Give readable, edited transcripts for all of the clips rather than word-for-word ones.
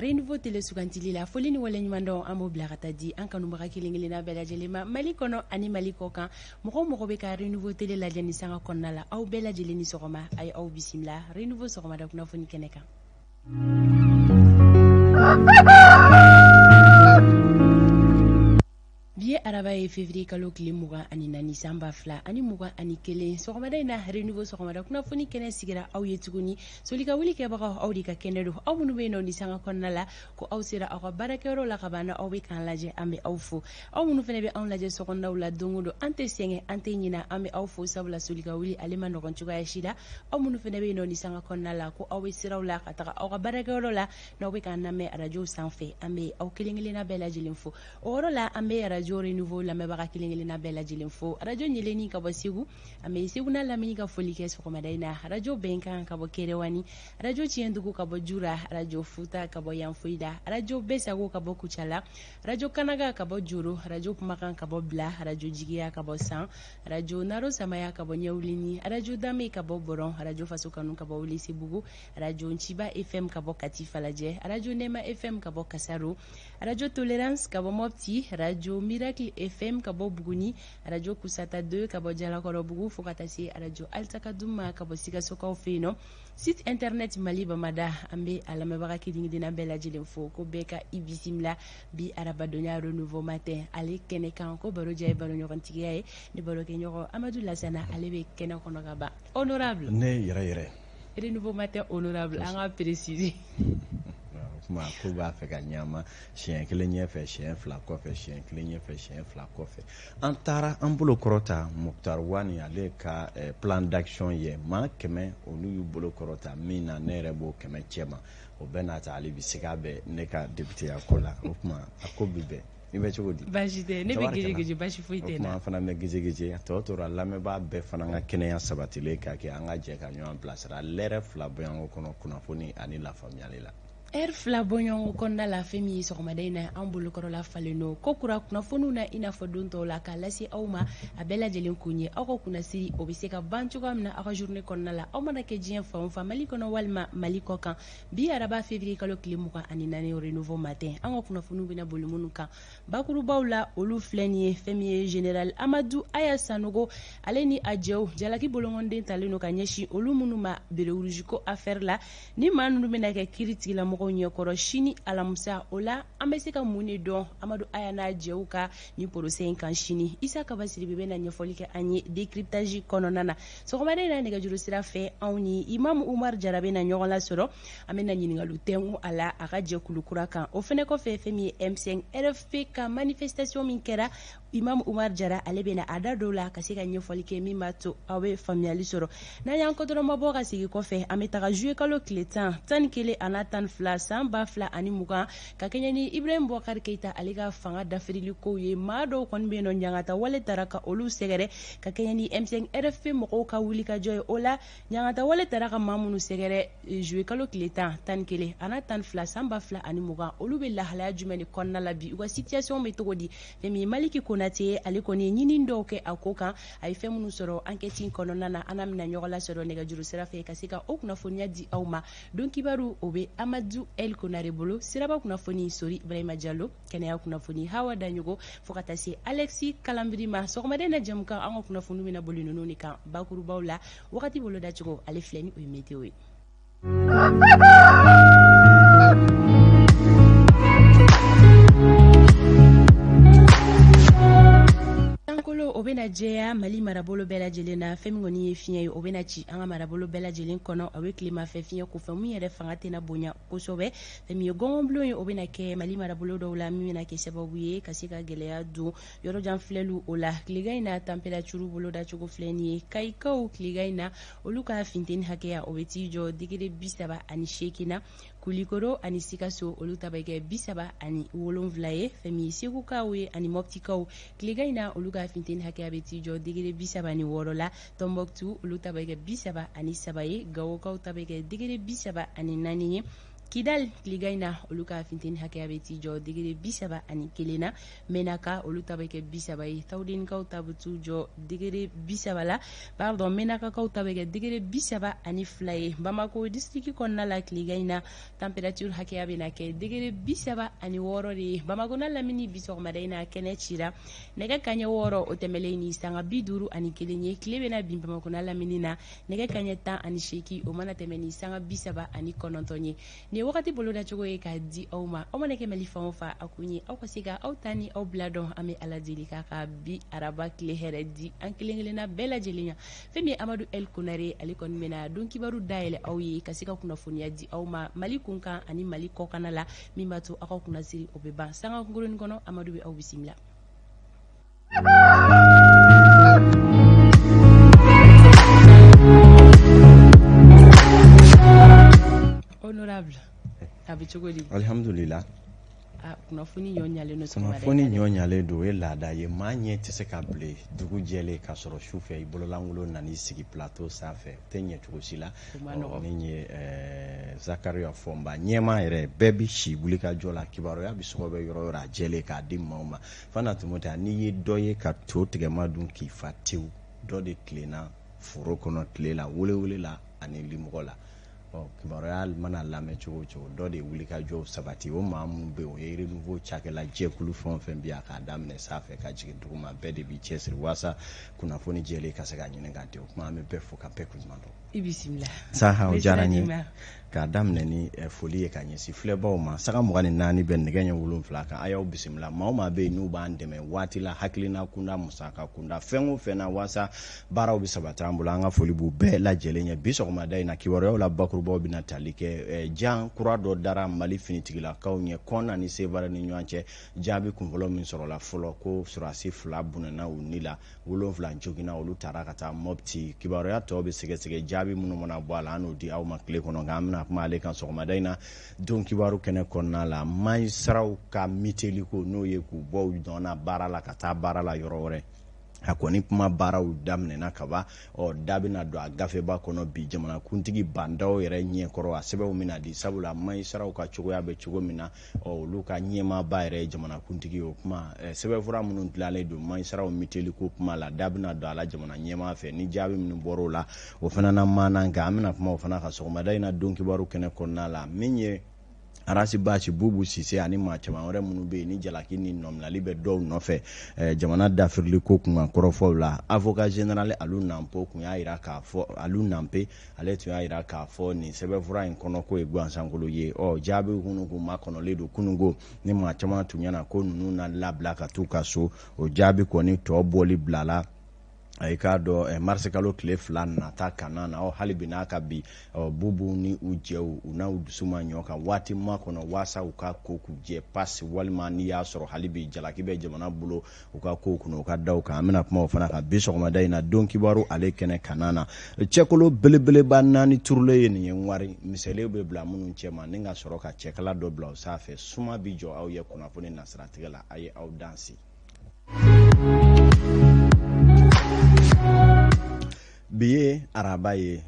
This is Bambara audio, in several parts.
Renouveau télé sugantili la, foli ni waleɲumandɔn an b'o bila ka taa di an kanubaga kelen kelenna bɛɛ lajɛlen ma Mali kɔnɔ ani Mali kɔ kan. Mɔgɔ o mɔgɔ bɛ ka Renouveau télé lajɛ ni sanga kɔnɔna la, aw bɛɛ lajɛlen ni sɔgɔma, a ye aw bisimila Renouveau sɔgɔmada kunnafoni kɛnɛ kan. Bi ye araba ye, février kalo tile 24 san 2021. Sɔgɔmada in na, Renouveau sɔgɔmada kunnafoni kɛnɛ sigira aw ye tuguni. Soli ka wuli kɛbagaw, aw de ka kɛnɛ don. Aw minnu bɛ yen nɔ ni sanga kɔnɔna la ko aw sera aw ka baarakɛyɔrɔ la ka ban, aw bɛ k'an lajɛ, an bɛ aw fo. Aw minnu fana bɛ anw lajɛ sokɔnɔnaw la don o don, an tɛ sɛgɛn, an tɛ ɲina, an bɛ aw fo, sabula soli ka wuli ale ma nɔgɔn cogoya si la. Aw minnu fana bɛ yen nɔ ni sanga kɔnɔna la ko aw bɛ siraw la ka taga aw ka baarakɛyɔrɔ la, n'aw bɛ k'an lamɛn arajow sanfɛ, an bɛ aw kelen kelenna bɛɛ lajɛlen fo. O yɔrɔ la, an bɛ arajo Renouveau lamɛnbaga kelen kelenna bɛɛ lajɛlen fo. Arajo Ɲeleni ka bɔ Segu, an bɛ Segu n'a lamini ka foli kɛ sɔgɔmada in na. Arajo Bɛnkan ka bɔ Kerewani, arajo Tiɲɛdugu ka bɔ Jura, arajo Futa ka bɔ Yanfoyida, arajo Bɛsago ka bɔ Kucala, arajo Kanaga ka bɔ Joro, arajo Kumakan ka bɔ Bila, arajo Jigiya ka bɔ San, arajo Naro Samaya ka bɔ Ɲɛwulini, arajo Dame ka bɔ Bɔrɔn, arajo Faso Kanu ka bɔ Welesebugu, arajo Nciba FM ka bɔ Kati Falajɛ, arajo Nɛma FM ka bɔ Kasaro, arajo Tolerance ka bɔ Mopti, arajo Miracle FM ka bɔ Buguni, arajo Kusata 2 ka bɔ Jalakɔrɔbugu, fo ka taa se arajo Altakaduma ka bɔ Sikasokaw fɛ yen nɔ. Site internet Mali Bamada, an bɛ a lamɛnbaga kelen kelenna bɛɛ lajɛlen fo, ko bɛɛ ka i bisimila bi arabadonya Renouveau matin ale kɛnɛ kan. Ko baro diya ye baro ɲɔgɔntigiya ye, ni barokɛɲɔgɔn Amadu Lasana, ale bɛ kɛnɛ kɔnɔ ka ban. Honorable. Ne yɛrɛ yɛrɛ. Renouveau matin honorable, an ka préciser. Kuma ko b'a fɛ ka ɲama siɲɛ kelen ɲɛfɛ, siɲɛ fila kɔfɛ, siɲɛ kelen ɲɛfɛ, siɲɛ fila kɔfɛ. An taara an bolo kɔrɔta Moctar Ouane ale ka plan d'action ye. Maa 100 olu y'u bolo kɔrɔta min na, ne yɛrɛ b'o 100 cɛma. O bɛɛ n'a ta, ale bi se k'a bɛn ne ka députéya ko la. O tuma a ko bi bɛn i bɛ cogo di? Baasi tɛ, ne bɛ geje geje, baasi foyi tɛ. O tuma an fana bɛ geje geje. A tɔ tora lamɛnbaa bɛɛ fana ka kɛnɛya sabatilen ka kɛ, an ka jɛ ka ɲɔgɔn bilasira lɛrɛ 2 bɔɲɔgɔnko kɔnɔ, kunnafoni ani lafaamuyali la. Ɛri 2 bɔɲɔgɔnko kɔnɔna la, fɛn min ye sɔgɔmada in na, an bolokɔrɔla falen don ko kura kunnafoniw na, i n'a fɔ don tɔw la, k'a lase aw ma. A bɛɛ lajɛlen kun ye aw ka kunnasiri o bɛ se ka ban cogoya min na aw ka journée kɔnɔna la, aw mana kɛ diɲɛ fan o fan, Mali kɔnɔ walima Mali kɔ kan. Bi araba février kalo tile 24, Renouveau matin, an ka kunnafoniw bɛna boli minnu kan bakurubaw la, olu filɛ nin ye. Fɛn min ye général Amadu Aya Sanogo, ale ni a jɛw jalaki bolonkɔnden talen don ka ɲɛsin olu minnu ma béret rouge ko affaire la, ni maa ninnu bɛna kɛ kiiri tigilamɔgɔw ɲɛkɔrɔ sini alamisa. O la, an bɛ se ka mun de dɔn Amadu Aya n'a jɛw ka nin procès in kan sini? Isa Kaba Sidibe bɛna ɲɛfɔli kɛ an ye décryptage kɔnɔna na. Sɔgɔmada in na, nɛgɛjuru sira fɛ, anw ni Imam Umar Jara bɛna ɲɔgɔn lasɔrɔ, an bɛna ɲininkaliw tɛnku a la a ka jɛkulu kura kan. O fɛnɛ kɔfɛ, fɛn min ye M5 RFP ka manifestation min kɛra, Imam Umar Jara ale bɛna a da dɔw la ka se ka ɲɛfɔli kɛ min b'a to aw bɛ faamuyali sɔrɔ. N'an y'an kɔdɔrɔmabɔ ka segin kɔfɛ, an bɛ taga juillet kalo tile 10, 11 ani 12 san 2020, ka kɛɲɛ ni Ibrahim Boubacar Keita ale ka fanga dafirili kow ye. Maa dɔw kɔni bɛ yen nɔ, ɲangata wale tara ka olu sɛgɛrɛ ka kɛɲɛ ni M5 RFP mɔgɔw ka wulikajɔ ye. O la, ɲangata wale tara ka maa minnu sɛgɛrɛ juillet kalo tile 10, 11 ani 12 san 2020, olu bɛ lahalaya jumɛn de kɔnɔna la bi? U ka situation bɛ cogo di? Fɛn min ye Maliki Konate, ale kɔni ye ɲini dɔw kɛ a ko kan, a ye fɛn minnu sɔrɔ enquête in kɔnɔna na, an n'a bɛna ɲɔgɔn lasɔrɔ nɛgɛjuru sira fɛ ka se ka o kunnafoniya di aw ma. Don kibaru, o bɛ Amadu El Konare bolo. Siraba kunnafoni, Sori Ibrahima Jalo. Kɛnɛya kunnafoni, Hawa Daɲogo, fo ka taa se Alexis Kalambiri ma. Sɔgɔmaden na jɛmukan, an ka kunnafoni bɛna boli ninnu de kan bakurubaw la. Wagati bolodacogo, ale filɛ ni o ye météo ye. Sankolo o bɛna jɛya Mali marabolo bɛɛ lajɛlen na. Fɛn min kɔni ye fiɲɛ ye, o bɛna ci an ka marabolo bɛɛ lajɛlen kɔnɔ. A bɛ tilemafɛ fiɲɛ kofɔ min yɛrɛ fanga tɛna bonya kosɛbɛ. Fɛn min ye gɔngɔnbulon ye, o bɛna kɛ Mali marabolo dɔw la, min bɛna kɛ sababu ye ka se ka gɛlɛya don yɔrɔjan filɛliw o la. Tilegan in na, température bolodacogo filɛ nin ye. Kayikaw, tilegan in na, olu ka funteni hakɛya o bɛ t'i jɔ degré 38 na. Kulikoro ani Sikaso, olu ta bɛ kɛ 37 ye. Fɛn min ye Segukaw ye ani Mɔptikaw, tilegan in na, olu ka funteni hakɛya bɛ t'i jɔ degré 36 la. Tɔnbɔkutu, olu ta bɛ kɛ 33 ye. Gawokaw ta bɛ kɛ degré 34 ye. Kidal tilegan in na, olu ka funteni hakɛya bɛ t'i jɔ degré 31 na. Menaka, olu ta bɛ kɛ 30 ye. Tawudenikaw ta bɛ t'u jɔ degré 30 la, pardon, Menakakaw ta bɛ kɛ degré 32 ye. Bamako district kɔnɔna la, tilegan in na, température hakɛya bɛna kɛ degré 36 de ye. Bamako n'a lamini, bi sɔgɔmada in na, kɛnɛ cira nɛgɛ kaɲɛ 6, o tɛmɛlen ni sanga 51 ye. Tile bɛna bin Bamako n'a lamini na nɛgɛ kaɲɛ 18, o mana tɛmɛ ni sanga 39 ye. Nin ye wagati bolodacogo ye k'a di aw ma. Aw mana kɛ Mali fan o fan, a kun ye aw ka se ka aw ta ni aw bila dɔn. An bɛ Ala deli k'a ka bi araba tile hɛrɛ di an kelen kelenna bɛɛ lajɛlen ma. Fɛn min ye Amadu El Konare, ale kɔni bɛna don kibaru dayɛlɛ aw ye ka se ka kunnafoniya di aw ma Mali kunkan ani Mali kɔkana la, min b'a to aw ka kunnasiri o bɛ ban sanga kunkurunnin kɔnɔ. Amadu bɛ aw bisimila. Honorable, a bɛ cogo di? Alhamdulillah. Kunnafoni ɲɔ ɲalen don. Kunnafoni ɲɔ ɲalen don, o ye laada ye. Maa ɲɛ tɛ se ka bilen dugu jɛlen k'a sɔrɔ su fɛ i bololankolon nan'i sigi plateau sanfɛ, o tɛ ɲɛ cogo si la. Min ye Zakariya Fɔnba ɲɛmaa yɛrɛ, bɛɛ bɛ si wuli ka jɔ la, kibaruya bɛ sɔgɔbɛ yɔrɔ yɔrɔ a jɛlen k'a di maaw ma. Fana tun tɛ n'i ye dɔ ye ka to tigɛma dun k'i fa tewu, dɔ de tilenna foro kɔnɔ tile la, welewele la ani limɔgɔ la. Ɔ kibaruya mana lamɛn cogo o cogo, dɔ de wuli ka jɔw sabati. O maa minnu bɛ yen, o ye Renouveau cakɛla jɛkulu fɛn o fɛn bɛ yan, k'a daminɛ sanfɛ ka jigin duguma, bɛɛ de b'i cɛsiri waasa kunnafoni jɛlen ka se ka ɲini k'a di. O kuma, an bɛ bɛɛ fo ka bɛɛ kunɲuman dɔn. I bisimila. Saha, o diyara n ye k'a daminɛ ni foli ye ka ɲɛsin filɛbaw ma. Sanga 24 bɛ nɛgɛ ɲɛ 7 kan. A y'aw bisimila. Maa o maa bɛ yen n'u b'an dɛmɛ waati la, hakilina kunda, musaka kunda, fɛn o fɛn na waasa baaraw bɛ sabati an bolo, an ka foli b'u bɛɛ lajɛlen ye. Bi sɔgɔmada in na, kibaruyaw la bakurubaw bɛna tali kɛ jan kura dɔ dara Mali finitigilakaw ɲɛ Kɔna ni Sevare ni ɲɔgɔn cɛ. Jaabi kunfɔlɔ min sɔrɔla fɔlɔ, ko sɔrɔdasi 2 bɔnɛna u ni la, 7 joginna, olu taara ka taa Mɔpti. Kibaruya tɔ bɛ sɛgɛsɛgɛ, jaabi minnu mana bɔ a la, an n'o di aw ma tile kɔnɔ. Nka an bɛna kuma ale kan sɔgɔmada in na don kibaru kɛnɛ kɔnɔna la. Majisitaraw ka miteliko, n'o ye k'u bɔ u nɔ na baara la ka taa baara la yɔrɔ wɛrɛ, a kɔni kuma baaraw daminɛna kaban. Ɔ da bɛna don a gafeba kɔnɔ bi jamanakuntigi Ba Ndaw yɛrɛ ɲɛkɔrɔ. A sɛbɛnw bɛna di, sabula majisitaraw ka cogoya bɛ cogo min na, ɔ olu ka ɲɛmaaba yɛrɛ ye jamanakuntigi ye. O kuma, sɛbɛnfura minnu dilanlen don majisitaraw miteliko kuma la, da bɛna don a la jamana ɲɛmaa fɛ. Ni jaabi minnu bɔr'o la, o fana na maana kan, an bɛna kuma o fana kan sɔgɔmada in na don kibaru kɛnɛ kɔnɔna la. Min ye Arasi Basi, Bubu Sise ani maa caman wɛrɛ minnu bɛ yen ni jalaki ni nɔminali bɛ dɔw nɔfɛ jamana dafirili ko kunkan kɔrɔfɔw la, avocat général Alu Nanpo tun y'a jira k'a fɔ, Alu Nanpe ale tun y'a jira k'a fɔ nin sɛbɛnfura in kɔnɔ ko ye gansankolo ye. Ɔ jaabi minnu kun makɔnɔlen don kununko, ni maa caman tun ɲɛna ko ninnu na labila ka t'u ka so, o jaabi kɔni tɔ bɔli bilala i k'a dɔn marisikalo tile 2 nata kana na. Ɔ hali bi n'a ka bi, ɔ Bubu ni u jɛw, u n'u dusu ma ɲɔ ka waati makɔnɔ waasa u ka ko k'u jɛ pasi, walima n'i y'a sɔrɔ hali bi jalaki bɛ jamana bolo u ka kow kunna, u ka da kan. An bɛna kuma o fana kan bi sɔgɔmada in na don kibaru ale kɛnɛ kana na. Cɛkolo belebeleba 4 turulen ye nin ye, wari misɛnlen bɛ bila minnu cɛma ni ka sɔrɔ ka cɛkala dɔ bila o sanfɛ. Suma bi jɔ aw ye kunnafoni nasiratigɛ la. A ye aw danse. Bi ye araba ye,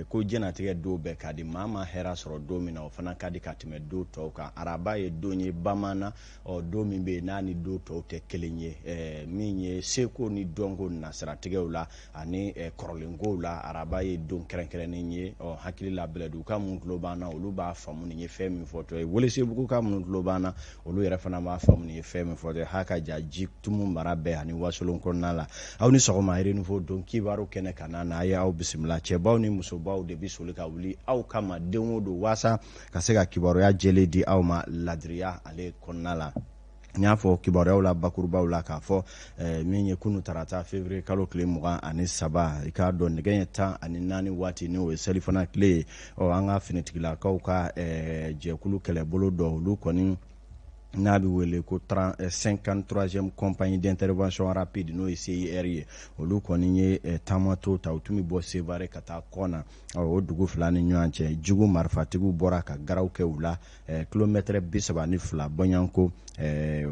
ko diɲɛnatigɛ don bɛɛ ka di maa ma. Hɛrɛ sɔrɔ don min na, o fana ka di ka tɛmɛ don tɔw kan. Araba ye don ye bamanan, ɔ don min bɛ yen n'a ni don tɔw tɛ kelen ye, min ye seko ni dɔnko nasiratigɛw la ani kɔrɔlenkow la. Araba ye don kɛrɛnkɛrɛnnen ye. Ɔ hakili la, Bɛlɛduguka minnu tulo b'an na, olu b'a faamu nin ye fɛn min fɔtɔ ye. Welesebuguka minnu tulo b'an na, olu yɛrɛ fana b'a faamu nin ye fɛn min fɔtɔ ye. Ha ka ja ji tumu mara bɛɛ ani Wasolon kɔnɔna la. Aw ni sɔgɔma Renouveau don kibaru kɛnɛ ka na a ye aw bisimila. Cɛbaw ni musobaw de bɛ soli ka wuli aw kama don o don waasa ka se ka kibaruya jɛlen di aw ma ladiriya ale kɔnɔna la. N y'a fɔ kibaruyaw la bakurubaw la k'a fɔ min ye kunu tarata février kalo tile 23, i k'a dɔn nɛgɛ ɲɛ 14 waati, ni o ye selifana tile ye, ɔ an ka finitigilakaw ka jɛkulu kɛlɛbolo dɔ, olu kɔni N'a bɛ wele ko 53e compagnie d'intervention rapide, n'o ye CIR ye, olu kɔni ye taamato ta. U tun bɛ bɔ Sevare ka taa Kɔna, o dugu fila ni ɲɔgɔn cɛ. Jugu marifatigiw bɔra ka garaw kɛ u la kilomɛtɛrɛ 32 bɔɲɔgɔnko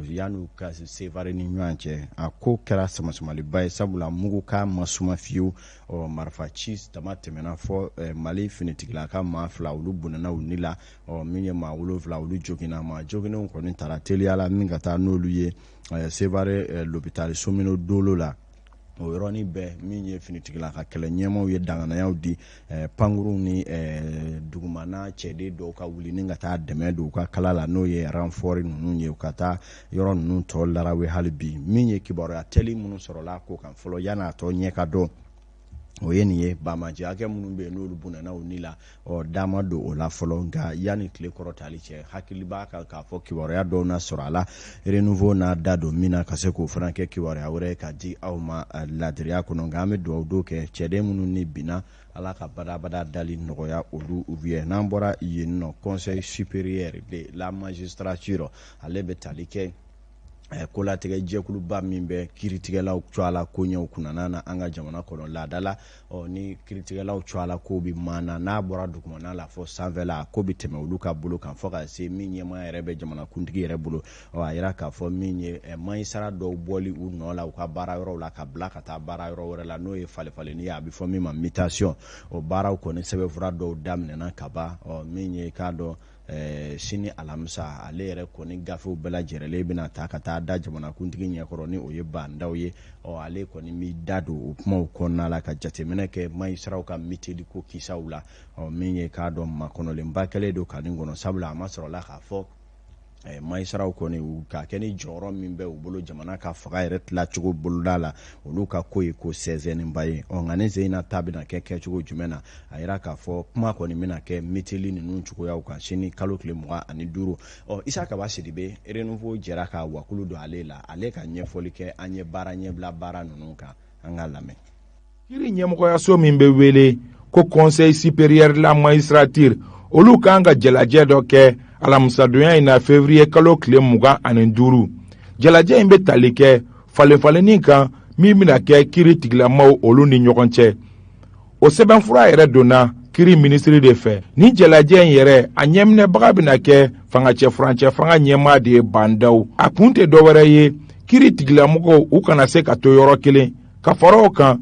yan'u ka Sevare ni ɲɔgɔn cɛ. A ko kɛra samasamaliba ye, sabula mugukan ma suma fiyewu. Ɔ marifa ci dama tɛmɛna fɔ Mali finitigila ka maa fila, olu bɔnɛna u ni la. Ɔ min ye maa wolonwula, olu joginna. Maa joginnenw kɔni taara teliya la min ka taa n'olu ye Sevare lopitali Somino Dolo la o yɔrɔnin bɛɛ. Min ye finitigila ka kɛlɛ ɲɛmaaw ye danganayaw di pankurunw ni dugumana cɛden dɔw ka wuli ni ka taa dɛmɛ don u ka kala la, n'o ye renfort ninnu ye, u ka taa yɔrɔ ninnu tɔ larawe hali bi. Min ye kibaruya teli minnu sɔrɔla ko kan fɔlɔ yan'a tɔ ɲɛ ka dɔn, o ye nin ye. Banbaanci hakɛ minnu bɛ yen n'olu bɔnɛna u ni la, ɔ da ma don o la fɔlɔ. Nka yanni tile kɔrɔtali cɛ, hakili b'a kan k'a fɔ kibaruya dɔw na sɔrɔ a la, Renouveau n'a da don min na ka se k'o fana kɛ kibaruya wɛrɛ ye ka di aw ma ladiriya kɔnɔ. Nka an bɛ dugawu don kɛ cɛden minnu ni binna, Ala ka badabada dali nɔgɔya olu ye. N'an bɔra yen nɔ, Conseil supérieur de la magistrature, ale bɛ tali kɛ kolatigɛ jɛkuluba min bɛ kiiritigɛlaw cogoya la koɲɛw kunna na an ka jamana kɔnɔ laada la. Ɔ ni kiiritigɛlaw cogoya la ko bɛ maana, n'a bɔra dugumana la fɔ sanfɛla, a ko bɛ tɛmɛ olu ka bolo kan fɔ ka se min ɲɛmaa yɛrɛ bɛ jamanakuntigi yɛrɛ bolo. Ɔ a yira k'a fɔ min ye magistrat dɔw bɔli u nɔ la u ka baara yɔrɔw la ka bila ka taa baara yɔrɔ wɛrɛ la, n'o ye falenfalenni ye, a bɛ fɔ min ma mutation, o baaraw kɔni sɛbɛnfura dɔw daminɛna ka ban. Ɔ min ye k'a dɔn sini alamisa, ale yɛrɛ kɔni gafew bɛɛ lajɛrɛlen bɛna ta ka taa da jamanakuntigi ɲɛkɔrɔ, ni o ye Ba Ndaw ye. Ɔ ale kɔni b'i da don o kumaw kɔnɔna la ka jateminɛ kɛ magistratw ka muteli ko kisaw la. Ɔ min ye k'a dɔn makɔnɔlenba kɛlen don ka nin kɔnɔ, sabula a ma sɔrɔla k'a fɔ magistratw kɔni ka kɛ ni jɔyɔrɔ min bɛ u bolo jamana ka fanga yɛrɛ tilacogo boloda la, olu ka ko ye ko sɛnsɛnnenba ye. Ɔ nka ni sen in na ta bɛna kɛ kɛcogo jumɛn na? A yira k'a fɔ kuma kɔni bɛna kɛ muteli ninnu cogoyaw kan sini kalo tile 25. Ɔ Isa Kaba Sidibe, Renouveau jɛra ka wakulu don ale la, ale ka ɲɛfɔli kɛ an ye baara ɲɛbila baara ninnu kan. An k'a lamɛn. Kiri ɲɛmɔgɔyaso min bɛ wele ko Conseil supérieur de la magistrature, olu kan ka jalajɛ dɔ kɛ alamisadonya in na, février kalo tile 25. Jalajɛ in bɛ tali kɛ falenfalenni kan min bɛna kɛ kiri tigilamaw olu ni ɲɔgɔn cɛ. O sɛbɛnfura yɛrɛ donna kiri minisiri de fɛ. Ni jalajɛ in yɛrɛ, a ɲɛminɛbaga bɛna kɛ fangacɛ furancɛ fanga ɲɛmaa de ye, Ba Ndaw. A kun tɛ dɔwɛrɛ ye, kiri tigilamɔgɔw u kana se ka to yɔrɔ kelen. Ka fara o kan,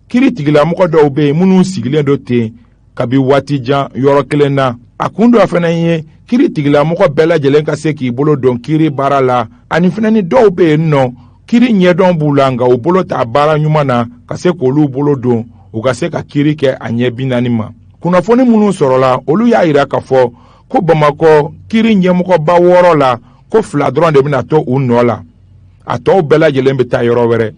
kiri tigilamɔgɔ dɔw bɛ yen minnu sigilen don ten kabi waati jan yɔrɔ kelen na. A kun dɔ fana ye kiri tigilamɔgɔ bɛɛ lajɛlen ka se k'i bolo don kiri baara la, ani fana ni dɔw bɛ yen nɔ, kiri ɲɛdɔn b'u la nka u bolo t'a baara ɲuman na, ka se k'olu bolo don u ka se ka kiri kɛ a ɲɛ 40 ma. Kunnafoni minnu sɔrɔla, olu y'a yira k'a fɔ ko Bamakɔ kiri ɲɛmɔgɔba wɔɔrɔ la, ko fila dɔrɔn de bɛna to u nɔ la, a tɔw bɛɛ lajɛlen bɛ taa yɔrɔ wɛrɛ.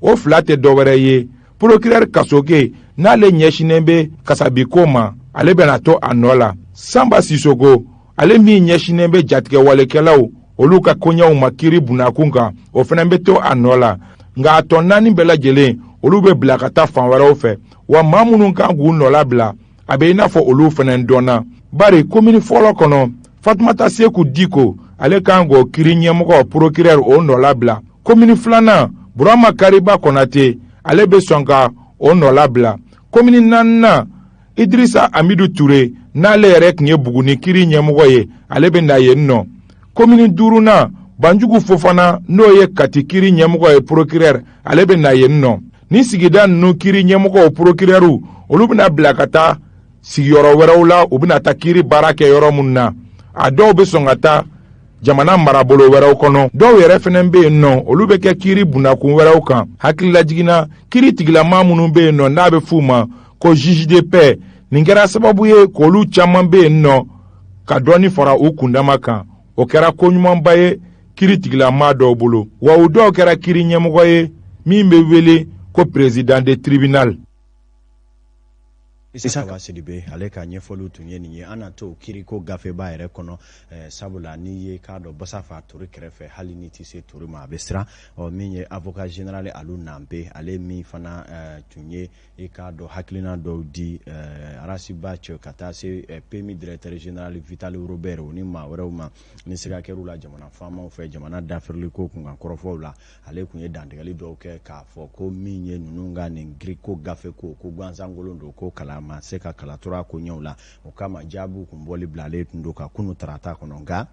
O fila tɛ dɔwɛrɛ ye, procureur Kasoge, n'ale ɲɛsinnen bɛ kasabiko ma, ale bɛna to a nɔ la. Sanba Sisogo, ale min ɲɛsinnen bɛ jatigɛwalekɛlaw olu ka koɲɛw ma kiri bunakun kan, o fana bɛ to a nɔ la. Nka a tɔ naani bɛɛ lajɛlen, olu bɛ bila ka taa fan wɛrɛw fɛ. Wa maa minnu kan k'u nɔla bila, a bɛ i n'a fɔ olu fana dɔnna, bari komini fɔlɔ kɔnɔ, Fatumata Seku Diko, ale kan k'o kiri ɲɛmɔgɔ procureur o nɔla bila. Komini filanan, Burama Kariba Kɔnate, ale bɛ sɔn ka o nɔla bila. Komini naaninan, Idirisa Amidu Ture, n'ale yɛrɛ tun ye Buguni kiri ɲɛmɔgɔ ye, ale bɛ na yen nɔ. Komini duurunan, Banjugu Fofana, n'o ye Kati kiri ɲɛmɔgɔ ye procureur, ale bɛ na yen nɔ. Ni sigida ninnu kiri ɲɛmɔgɔw procureurw, olu bɛna bila ka taa sigiyɔrɔ wɛrɛw la, u bɛna taa kiri baara kɛ yɔrɔ minnu na. A dɔw bɛ sɔn ka taa jamana marabolo wɛrɛw kɔnɔ. Dɔw yɛrɛ fana bɛ yen nɔ, olu bɛ kɛ kiri bundakun wɛrɛw kan. Hakililajigin na, kiri tigilama minnu bɛ yen nɔ, n'a bɛ f'u ma ko juge de paix, nin kɛra sababu ye k'olu caman bɛ yen nɔ ka dɔɔni fara u kundama kan. O kɛra koɲumanba ye kiri tigilama dɔw bolo, wa u dɔw kɛra kiri ɲɛmɔgɔ ye min bɛ wele ko président de tribunal. Isa Kaba Sidibe, ale ka ɲɛfɔliw tun ye nin ye. An na to kiriko gafeba yɛrɛ kɔnɔ, sabula n'i ye k'a dɔn basa fa tori kɛrɛfɛ, hali n'i tɛ se tori ma, a bɛ siran. Ɔ, min ye avocat général Alu Nanpe, ale min fana tun ye i k'a dɔn hakilina dɔw di Ras Bath ka taa se PMU directeur général Vital Robert, o ni maa wɛrɛw ma, ni siga kɛr'u la jamana faamaw fɛ jamana dafirili ko kunkan kɔrɔfɔw la, ale tun ye dantigɛli dɔw kɛ k'a fɔ ko min ye ninnu ka nin kiriko gafe ko ko gansankolon don, ko kalan ma se ka kala tora ko ɲɛw la. O kama jaabiw kun bɔli bilalen tun don ka kunu tarata kɔnɔ, nka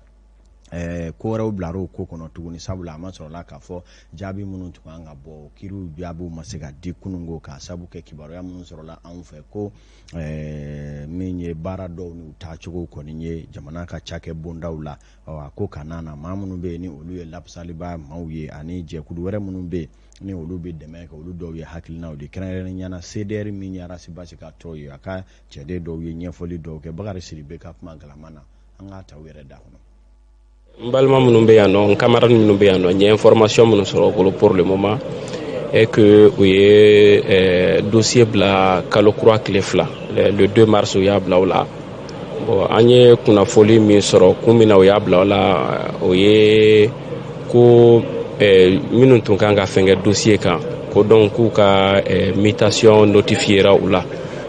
ko wɛrɛw bilara o ko kɔnɔ tuguni, sabula a ma sɔrɔla k'a fɔ jaabi minnu tun kan ka bɔ, kiriw jaabiw ma se ka di kununko, k'a sabu kɛ kibaruya minnu sɔrɔla anw fɛ ko min ye baara dɔw n'u taacogo kɔni ye jamana ka cakɛ bondaw la. A ko kana na maa minnu bɛ yen ni olu ye lafasaliba maaw ye, ani jɛkulu wɛrɛ minnu bɛ yen ni olu bɛ dɛmɛ kɛ, olu dɔw ye hakilinaw de kɛrɛnkɛrɛnnenya la CDR min ye Ras Bath ka tɔw ye, a ka cɛden dɔw ye ɲɛfɔli dɔw kɛ. Bakari Sidibe ka kuma galama na, an k'a ta u yɛrɛ da kɔnɔ. N balima minnu bɛ yan nɔ, n camarade minnu bɛ yan nɔ, n ye information minnu sɔrɔ o bolo pour le moment est que u ye dossier bila kalo kura tile 2, le 2 mars, u y'a bila o la. Bon, an ye kunnafoli min sɔrɔ, kun min na u y'a bila o la, o ye ko minnu tun kan ka fɛn kɛ dossier kan ko donc k'u ka mutation notifiera u la,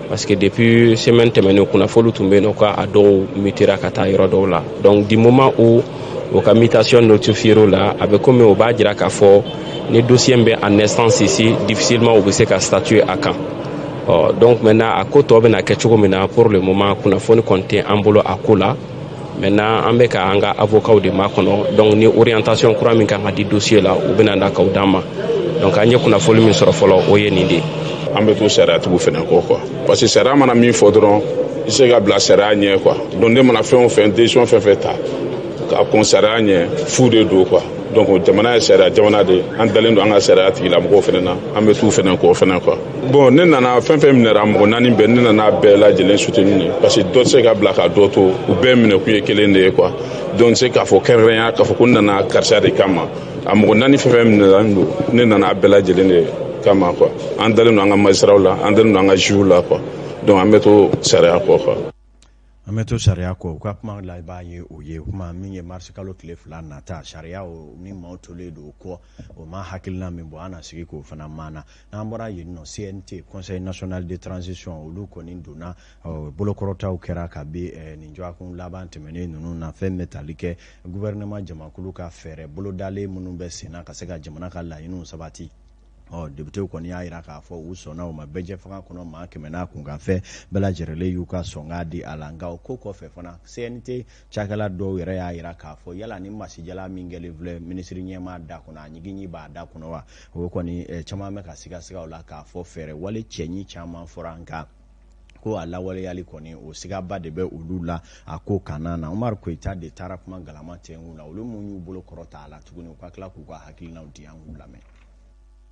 parce que depuis semaine tɛmɛnen, kunnafoli tun bɛ yen nɔ k'a dɔw mutera ka taa yɔrɔ dɔw la. Donc du moment où o ka mutation notifiera o la, a bɛ komi o b'a jira k'a fɔ ni dossier bɛ en instance ici, difficilement u bɛ se ka statuer a kan. Ɔ, donc maintenant, a ko tɔ bɛna kɛ cogo min na, pour le moment kunnafoni kɔni tɛ an bolo a ko la. Maintenant, an bɛ ka an ka avocat de makɔnɔ. Donc ni orientation kura min kan ka di dossier la, u bɛna na k'o d'an ma. Donc an ye kunnafoni min sɔrɔ fɔlɔ, o ye nin de ye. An bɛ to sariyatigiw fɛnɛ kɔ quoi, parce que sariya mana min fɔ dɔrɔn, i se ka bila sariya ɲɛ quoi. Donc ne mana fɛn o fɛn, décision fɛn fɛn ta k'a kɔn sariya ɲɛ, fu de don quoi. Donc jamana ye sariya jamana de, an dalen don an ka sariya tigilamɔgɔw fɛnɛ na, an bɛ t'u fɛnɛ kɔ fɛnɛ quoi. Bon, ne nana fɛn fɛn minɛra, mɔgɔ naani bɛɛ, ne nana bɛɛ lajɛlen soutenir de, parce que dɔ tɛ se ka bila ka dɔ to, u bɛɛ minɛkun ye kelen de ye quoi. Donc n se k'a fɔ kɛrɛnkɛrɛnya k'a fɔ ko n nana karisa de kama. A mɔgɔ naani fɛn fɛn minɛra don, ne nana a bɛɛ lajɛlen de kama quoi. An dalen don an ka magistrats la, an dalen don an ka juges la quoi. Donc an bɛ to sariya kɔ quoi. An bɛ to sariya kɔ. U ka kuma laban ye o ye. O kuma min ye marisi kalo tile 2 nata sariya o ni maaw tolen don o kɔ, o ma hakilina min bɔ, an na sigi k'o fana maana. N'an bɔra yen nɔ, CNT, Conseil national de transition, olu kɔni donna bolokɔrɔtaw kɛra kabi nin dɔgɔkun laban tɛmɛnen ninnu na, fɛn bɛ tali kɛ gouvernement jamakulu ka fɛɛrɛ bolodalen minnu bɛ sen na ka se ka jamana ka laɲiniw sabati. Ɔ, députéw kɔni y'a jira k'a fɔ u sɔnna o ma. Bɛɛjɛ fanga kɔnɔ, maa 100 n'a kunkanfɛn bɛɛ lajɛlen y'u ka sɔnka di a la. Nka o ko kɔfɛ fana, CNT cakɛla dɔw yɛrɛ y'a jira k'a fɔ yala ni masijala min kɛlen filɛ minisiri ɲɛmaa da kɔnɔ, a ɲiginɲi b'a da kɔnɔ wa? O kɔni, caman bɛ ka sigasiga o la k'a fɔ fɛɛrɛ wale cɛɲi caman fɔra, nka ko a lawaleyali kɔni, o sigaba de bɛ olu la a ko kana na. Umaru Koyita de taara kuma galama tɛnku la, olu mun y'u bolo kɔrɔta a la tuguni, u ka tila k'u ka hakilinaw di, an k'u lamɛn.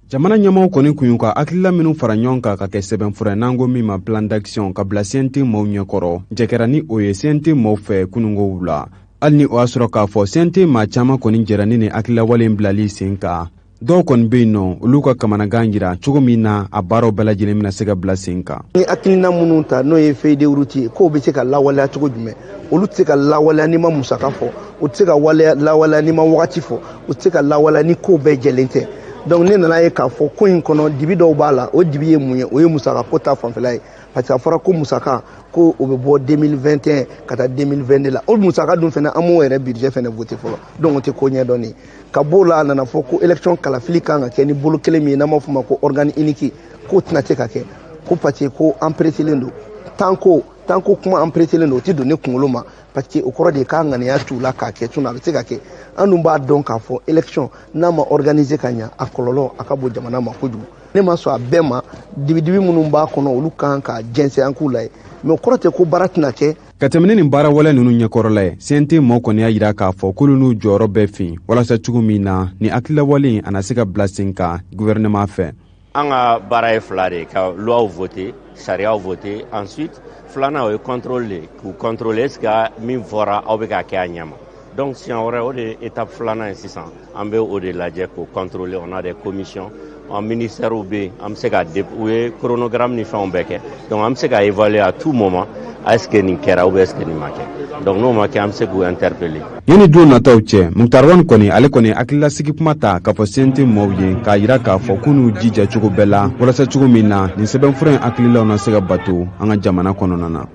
Jamana ɲɛmaw kɔni kun y'u ka hakilila minw fara ɲɔgɔn kan ka kɛ sɛbɛnfura, n'an ko min ma plan d'action, ka bila CNT maaw ɲɛkɔrɔ. Jɛ kɛra ni o ye CNT maaw fɛ kununko la. Hali ni o y'a sɔrɔ k'a fɔ CNT maa caman kɔni jɛra ni nin hakililawale bilali sen kan, dɔw kɔni bɛ yen nɔ, olu ka kamanagan jira cogo min na a baaraw bɛɛ lajɛlen bɛna se ka bila sen kan. Ni hakilina minnu ta, n'o ye feuille de route ye, k'o bɛ se ka lawaleya cogo jumɛn? Olu tɛ se ka lawaleya n'i ma musaka fɔ, o tɛ se ka lawaleya n'i ma wagati fɔ, o tɛ se ka lawaleya ni ko bɛɛ jɛlen tɛ. Donc ne nana ye k'a fɔ ko in kɔnɔ, dibi dɔw b'a la. O dibi ye mun ye? O ye musaka ko ta fanfɛla ye, parce que a fɔra ko musaka ko o bɛ bɔ 2021 ka taa 2022 la. O musaka dun fɛnɛ, an m'o yɛrɛ budget fɛnɛ voté fɔlɔ, donc o tɛ ko ɲɛdɔn ye. Ka b'o la, a nana fɔ ko élection kalafili kan ka kɛ ni bolo kelen min ye, n'an b'a fɔ o ma ko organe unique, k'o tɛna se ka kɛ ko parce que ko an pressélen don. Temps ko, temps ko kuma, an pressélen don, o tɛ don ne kunkolo ma, parce que o kɔrɔ de ye k'a ŋaniya t'u la k'a kɛ. Tun a bɛ se ka kɛ, an dun b'a dɔn k'a fɔ élection n'a ma organiser ka ɲa, a kɔlɔlɔ a ka bon jamana ma kojugu. Ne ma sɔn a bɛɛ ma. Dibidibi minnu b'a kɔnɔ, olu kan ka jɛnsɛn, an k'u lajɛ, mais o kɔrɔ tɛ ko baara tɛna kɛ. Ka tɛmɛ ni nin baara wale ninnu ɲɛkɔrɔla ye, CNT maaw kɔni y'a jira k'a fɔ k'olu n'u jɔyɔrɔ bɛɛ fin walasa cogo min na ni hakililawale a na se ka bila sen kan gouvernement fɛ. An ka baara ye fila de ye: ka loi voter, sariyaw voter. Ensuite, filanan, o ye contrôle de, k'u contrôler, est ce que min fɔra, aw bɛ k'a kɛ a ɲɛ ma. Donc siɲɛ wɛrɛ, o de ye étape filanan ye. Sisan an bɛ o de lajɛ k'o contrôler. On a des commissions en ministère bɛ yen, an bɛ se ka, u ye chronogramme ni fɛnw bɛɛ kɛ. Donc an bɛ se ka évaluer à tout moment, est-ce que nin kɛra ou bien est-ce que nin ma kɛ. Donc n'o ma kɛ, an bɛ se k'u interpeller. Yanni don nataw cɛ, Moctar Ouane kɔni, ale kɔni hakililasigi kuma ta k'a fɔ CNT maaw ye, k'a yira k'a fɔ k'u n'u jija cogo bɛɛ la, walasa cogo min na nin sɛbɛnfura in hakililaw na se ka bato an ka jamana kɔnɔna na.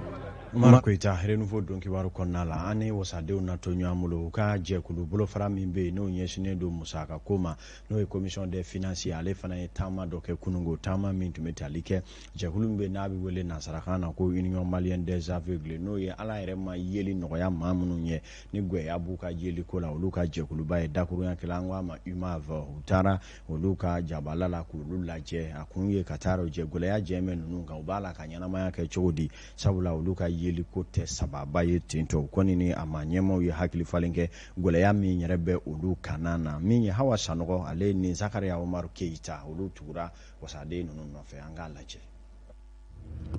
Umar Koyita, Renouveau don kibaru kɔnɔna la, an ni wasadenw na to ɲɔgɔn bolo. U ka jɛkulu bolofara min bɛ yen, n'o ɲɛsinnen don musaka ko ma, n'o ye commission des finances, ale fana ye taama dɔ kɛ kunungo. Taama min tun bɛ tali kɛ jɛkulu min bɛ, n'a bɛ wele nansarakan na ko Union malienne des aveugles, n'o ye Ala yɛrɛ ma yeli nɔgɔya maa minnu ye, ni gwɛya b'u ka yeliko la, olu ka jɛkuluba ye. Dakurunya kelen, an ko a ma UMAV. U taara olu ka jabala la k'olu lajɛ. A kun ye ka taa o jɛ gɛlɛya jɛ ninnu kan, u b'a la ka ɲɛnamaya kɛ cogo di, sabula olu ka yeliko tɛ sababa ye ten tɔ. U kɔni ni a ma ɲɛmaw ye hakili falen kɛ gɛlɛya min yɛrɛ bɛ olu kana na. Min ye Hawa Sanɔgɔ, ale ni Zakariya Umaru Keyita, olu tugura wasaden ninnu nɔfɛ. An k'a lajɛ.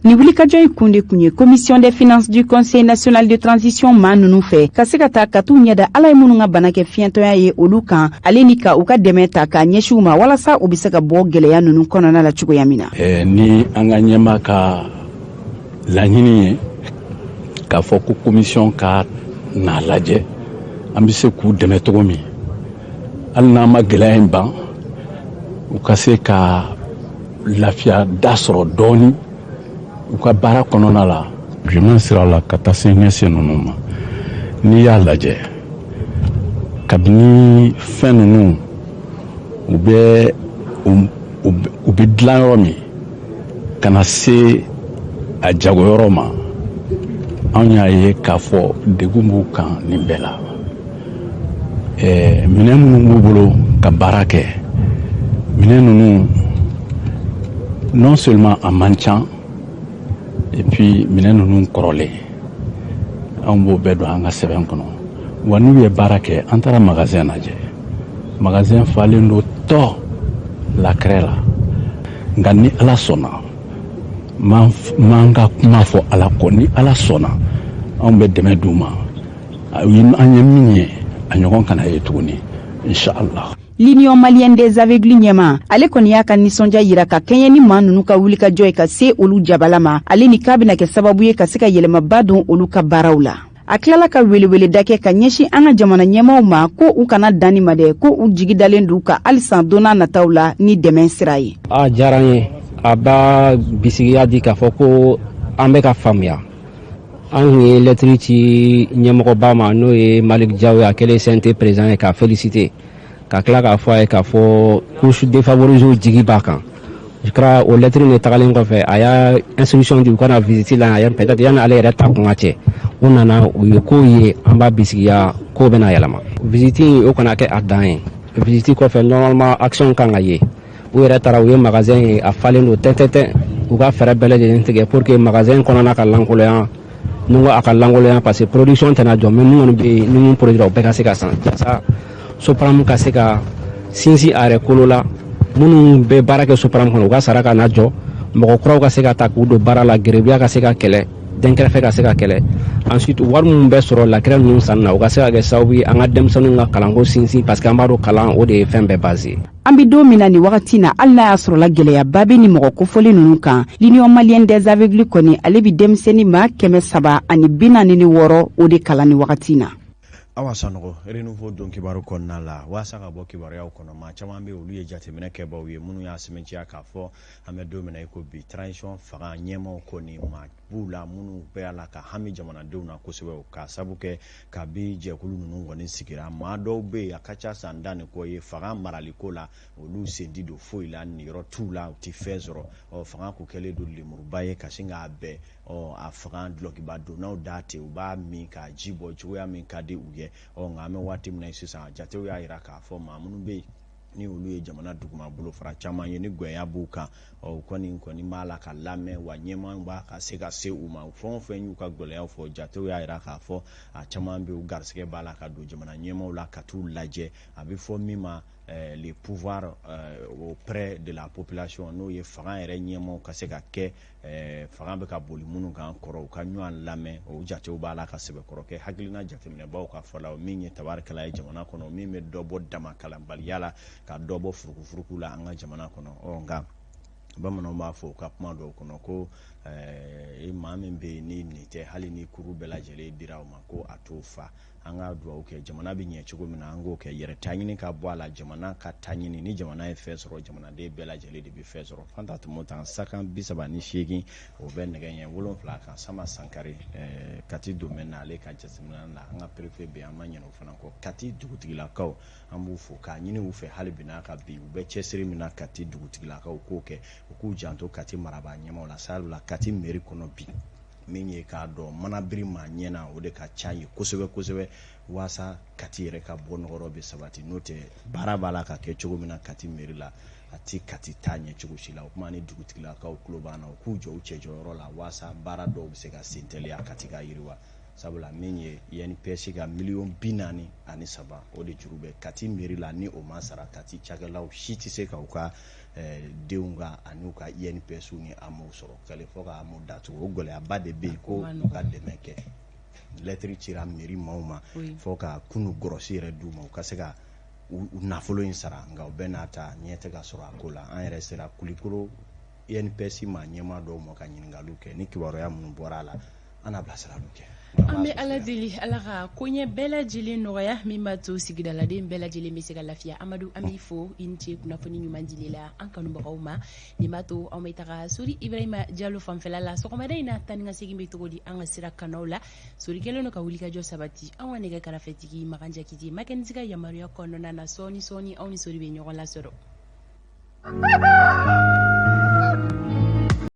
Ni wulikajɔ in kun de tun ye commission des finances du Conseil national de transition maa ninnu fɛ, ka se ka taa ka t'u ɲɛda Ala ye minnu ka bana kɛ fiɲɛtɔya ye olu kan, ale ni ka u ka dɛmɛ ta k'a ɲɛsin u ma, walasa u bɛ se ka bɔ gwɛlɛya ninnu kɔnɔna la cogoya min na. Ni an ka ɲɛma ka laɲini ye k'a fɔ ko commission ka n'a lajɛ an bɛ se k'u dɛmɛ cogo min, hali n'an ma gɛlɛya in ban, u ka se ka lafiya da sɔrɔ dɔɔni u ka baara kɔnɔna la. Jumɛn sira la ka taa se ɲɛsin ninnu ma? N'i y'a lajɛ, kabini fɛn ninnu u bɛ dilan yɔrɔ min ka na se a jagoyɔrɔ ma, anw y'a ye k'a fɔ degun b'u kan nin bɛɛ la. Minɛn minnu b'u bolo ka baara kɛ, minɛn ninnu, non seulement a man ca, et puis minɛn ninnu kɔrɔlen, anw b'o bɛɛ don an ka sɛbɛn kɔnɔ. Wa n'u ye baara kɛ, an taara magasin lajɛ, magasin falen don tɔ lakɛrɛ la. Nka ni Ala sɔnna, m'an ka kuma fɔ Ala kɔ, ni Ala sɔnna, anw bɛ dɛmɛ d'u ma. An ye min ye, a ɲɔgɔn kana ye tuguni, inshallah. L'Union malienne des aveugles ɲɛma, ale kɔni y'a ka nisɔndiya yira ka kɛɲɛ ni maa ninnu ka wulikajɔ ye ka se olu jabala ma, ale ni k'a bɛna kɛ sababu ye ka se ka yɛlɛmaba don olu ka baaraw la. A tilala ka weleweleda kɛ ka ɲɛsin an ka jamana ɲɛmaw ma, ko u kana danni ma dɛ, ko u jigi dalen d'u ka halisa don n'a nataw la ni dɛmɛ sira ye. A diyara n ye, a b'a bisigiya di k'a fɔ ko an bɛ ka faamuya. An kun ye lɛtiri ci ɲɛmɔgɔba ma, n'o ye Malick Diaw ye, a kɛlen CNT président ye, k'a féliciter, ka tila k'a fɔ a ye k'a fɔ couche défavorisée jigi b'a kan. Je crois o lɛtiri de tagalen kɔfɛ, a y'a instruction di u ka na visite la yan. Peut-être yanni ale yɛrɛ ta kun ka cɛ, u nana, u ye kow ye, an b'a bisigiya kow bɛna yɛlɛma. Visite in, o kana kɛ a dan ye. Visite kɔfɛ, normalement action kan ka ye. U yɛrɛ taara, u ye magasin ye, a falen don tɛntɛntɛn. U ka fɛɛrɛ bɛɛ lajɛlen tigɛ pour que magasin kɔnɔna ka lankolonya. Ni ko a ka lankolonya, parce que production tɛna jɔ, mais mun kɔni bɛ yen, ni mun produira, o bɛɛ ka se ka san, jasa Sopram ka se ka sinsin a yɛrɛ kolo la. Minnu bɛ baara kɛ Sopram kɔnɔ, u ka sara ka na jɔ, mɔgɔ kuraw ka se ka ta k'u don baara la, gerebuya ka se ka kɛlɛ, dɛnkɛrɛfɛ ka se ka kɛlɛ. Ensuite, wari minnu bɛ sɔrɔ lakɛrɛ ninnu sanni na, o ka se ka kɛ sababu ye an ka denmisɛnninw ka kalanko sinsin, parce que an b'a dɔn kalan, o de ye fɛn bɛɛ base ye. An bɛ don min na nin wagati na, hali n'a y'a sɔrɔla gɛlɛyaba bɛ ni mɔgɔ kofɔlen ninnu kan, l'Union malienne des aveugles kɔni, ale bɛ denmisɛnnin maa 346 o de kalan nin wagati na. Awa Sanɔgɔ, Renouveau don kibaru kɔnɔna la, waasa ka bɔ kibaruyaw kɔnɔ, maa caman bɛ, olu ye jateminɛ kɛbaw ye, minnu y'a sɛmɛntiya k'a fɔ an bɛ don min na i ko bi, transition fanga ɲɛmaw kɔni, maa b'u la minnu bɛ a la ka hami jamanadenw na kosɛbɛ, k'a sabu kɛ kabi jɛkulu ninnu kɔni sigira, maa dɔw bɛ yen, a ka ca san 10 ni kɔ ye, fanga maraliko la, olu sen ti don foyi la, niyɔrɔ t'u la, u ti fɛn sɔrɔ. Ɔ fanga ko kɛlen don lemuruba ye ka sin k'a bɛn, ɔ a fanga dulɔkiba donnaw da ten, u b'a min k'a ji bɔ cogoya min ka di u ye. Ɔ nka an bɛ waati min na sisan, jatew y'a jira k'a fɔ maa minnu bɛ yen, ni olu ye jamana duguma bolofara caman ye, ni gwɛya b'u kan, ɔ u kɔni b'a la ka lamɛn, wa ɲɛmaa b'a ka se ka se u ma. Fɛn o fɛn y'u ka gɛlɛyaw fɔ, jatew y'a jira k'a fɔ a caman bɛ yen, u garisɛgɛ b'a la ka don jamana ɲɛmaaw la ka t'u lajɛ. A bɛ fɔ min ma Le pouvoir auprès de la population, n'o ye fanga yɛrɛ ɲɛmaaw ka se ka kɛ fanga bɛ ka boli minnu kan kɔrɔ, u ka ɲɔgɔn lamɛn. O jatew b'a la ka sɛbɛkɔrɔ kɛ hakilina jateminɛbaw ka fɔ la, min ye tabarikala ye jamana kɔnɔ, min bɛ dɔ bɔ damakalanbaliya la, ka dɔ bɔ furukufuruku la an ka jamana kɔnɔ. Ɔ nka bamananw b'a fɔ u ka kuma dɔw kɔnɔ ko maa min bɛ yen ni nin tɛ, hali ni kuru bɛɛ lajɛlen dira o ma, ko a t'o fa. An ka dugawu kɛ jamana bɛ ɲɛ cogo min na, an k'o kɛ, yɛrɛ ta ɲini ka bɔ a la, jamana ka ta ɲini. Ni jamana ye fɛn sɔrɔ, jamanaden bɛɛ lajɛlen de bɛ fɛn sɔrɔ. Fanta Tumu tan sakan 38, o bɛ nɛgɛ ɲɛ 7 kan. Sama Sankare, Kati domaine na, ale ka jateminɛ na, an ka préfet bɛ yen, an ma ɲinɛ o fana kɔ. Kati dugutigilakaw, an b'u fo k'a ɲini u fɛ hali bi n'a ka bi, u bɛ cɛsiri min na Kati dugutigilakaw k'o kɛ, u k'u janto Kati marabaa ɲɛmaaw la. Sabula Kati mairie kɔnɔ bi, min ye k'a dɔn manabiri maa ɲɛ na, o de ka ca ye kosɛbɛ kosɛbɛ, waasa Kati yɛrɛ ka bɔ nɔgɔrɔ bɛ sabati. N'o tɛ, baara b'a la ka kɛ cogo min na Kati mairie la, a ti Kati taa ɲɛ cogo si la. O kuma ni dugutigilakaw tulo b'an na, u k'u jɔ u cɛjɔyɔrɔ la, waasa baara dɔw bɛ se ka sen teliya, Kati ka yiriwa. Sabula min ye INPS ka miliyɔn 43, o de juru bɛ Kati mairie la. Ni o ma sara, Kati cakɛlaw si tɛ se ka u ka denw ka ani u ka INPS ni AMO sɔrɔ kɛlen fɔ ka AMO datugu. O gɛlɛyaba de bɛ yen ko u ka dɛmɛ kɛ. Lɛtiri cira mairie maaw ma fɔ ka kunu gɔrɔsi yɛrɛ d'u ma, u ka se ka u nafolo in sara. Nka o bɛɛ n'a ta, ɲɛ tɛ ka sɔrɔ a ko la. An yɛrɛ sera Kulikoro INPS maa ɲɛmaa dɔw ma ka ɲininkaliw kɛ. Ni kibaruya minnu bɔra a la, an n'a bilasiraliw kɛ. An bɛ Ala deli, Ala ka koɲɛ bɛɛ lajɛlen nɔgɔya, min b'a to sigidaladen bɛɛ lajɛlen bɛ se ka lafiya. Amadu, an b'i fo, i ni ce kunnafoni ɲuman dili la an kanubagaw ma. Nin b'a to anw bɛ taga Sori Ibrahima Jalo fanfɛla la. Sɔgɔmada in na, taa ni ka segin bɛ cogo di an ka sira kanaw la? Sori kɛlen don ka wulikajɔ sabati. An ka nɛgɛ karafetigi Makan Jakite Makenzi ka yamaruya kɔnɔna na, sɔɔni sɔɔni anw ni Sori bɛ ɲɔgɔn lasɔrɔ.